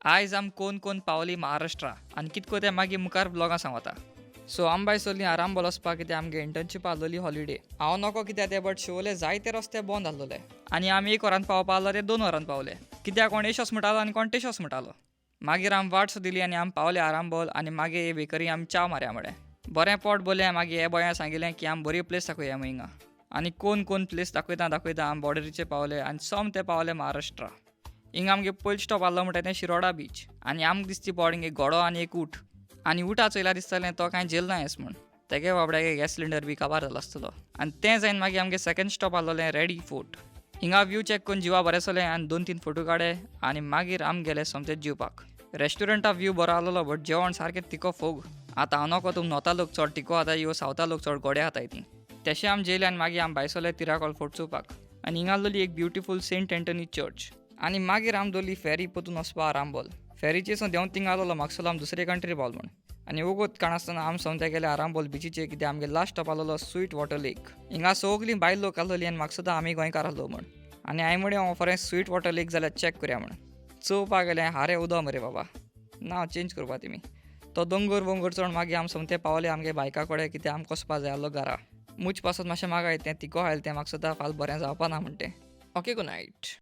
आयज आम कोण कोण पावली महाराष्ट्रा आनी कितको तें मागीर मुखार ब्लॉगां सांगता. सो आम बाय सोल्ली आरांबोल वचपाक, कित्याक आमगे इंटर्नशीप आसलोली हॉलिडे. हांव नको कित्याक ते, बट शिवोले जायते रस्ते बंद आसलोले आनी आमी एक वरान पावपा आसलो ते 2 वरान पावले, कित्याक कोण एशोस म्हणटालो आनी कोण तेशोस म्हणटालो. मागीर आम वाट सोदिली आनी आम पावले आरांबोल आनी मागीर बेकरी आमी च्या मारया म्हळें. बरें पोट भरलें. मागीर हे बोयां सांगिलें की आम बरी प्लेस दाखोवया म्हूण हिंगा आनी कोण कोण प्लेस दाखयता दाखयता आम बॉर्डरीचेर पावले आनी सोमते पावले महाराष्ट्रा. हिंगा आमगे पयलो स्टॉप आहलो म्हणटा तें शिरोडा बीच आनी आमकां दिसती पड हिंगा एक घोडो आनी एक ऊट आनी उटा चोयल्यार दिसतालें तो कांय जेल ना येस म्हूण. तेगे बाबड्यागे गॅस सिलिंडर बी काबार जालो आसतलो. आनी तें जायन मागीर आमगे सेकंड स्टॉप आहलोलें रेडी फोर्ट. हिंगा व्यू चॅक करून जिवा बरें जालें आनी दोन तीन फोटो काडे आनी मागीर आम गेले सोमतेच जेवपाक. रेस्टॉरंटा व्यू बरो आहलोलो, बट जेवण सारकें तिको फोग. आतां हांव नको तुम नॉर्था लोक चड तिको खाताय यो सावथा लोक चड गोडे खाताय ती. तेशें आम जेयले आनी मागीर आम भायर सरले तिराकोल फोर्ट चोवपाक आनी हिंगा आहलोली एक ब्युटिफूल सेंट एंटनी चर्च आनी मागीर आम दवरली फेरी पोतून वचपा आरांबोल. फेरीचेर सावन देंवत थिंगा आहलोलो, म्हाका दिसलो आम दुसरे कंट्री पावलो म्हूण. आनी वोगोत काडनासतना आम सोमते गेले आरांबोल बिचीचेर, कित्याक आमगे लास्ट स्टॉप आहलोलो स्वीट वॉटर लेक. हिंगा सगलीं बायल लोक आहलोली आनी म्हाका सुद्दां आमी गोंयकार आहलो म्हूण आनी हांवें म्हणलें, हांव फरें स्वीट वॉटर लेक जाल्यार चॅक करया म्हूण. चोवपाक गेलें, हारे उदक मरे बाबा, ना चेंज करपा तेमी. तो दोंगर बोंगर चड मागीर आम सोमते पावले आमगे बायका कडेन, कित्याक आमकां वचपा जाय आहलो घरा. मुज पासत मातशें मागाय तें तिको आयलें तें म्हाका सुद्दां फाल्यां बरें जावपा ना म्हण तें. Okay, good night.